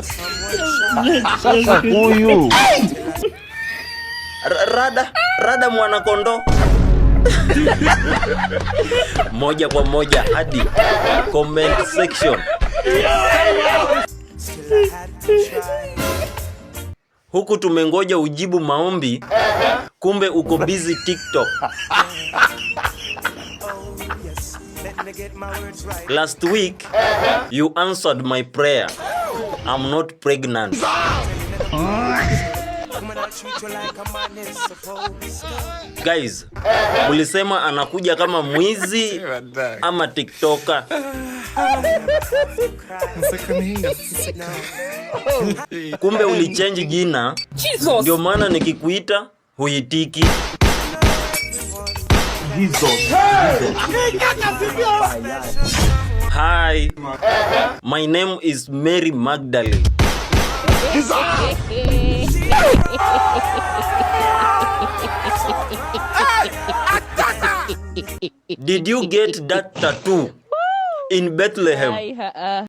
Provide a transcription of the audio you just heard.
Sasa huyu Rada rada mwanakondoo, moja kwa moja hadi comment section. Huku tumengoja ujibu maombi, kumbe uko busy TikTok. Last week you answered my prayer. I'm not pregnant. Guys, mulisema anakuja kama mwizi ama TikToker? Kumbe ulichange jina, ndio maana nikikuita huitiki. Hi, my name is Mary Magdalene. Did you get that tattoo in Bethlehem?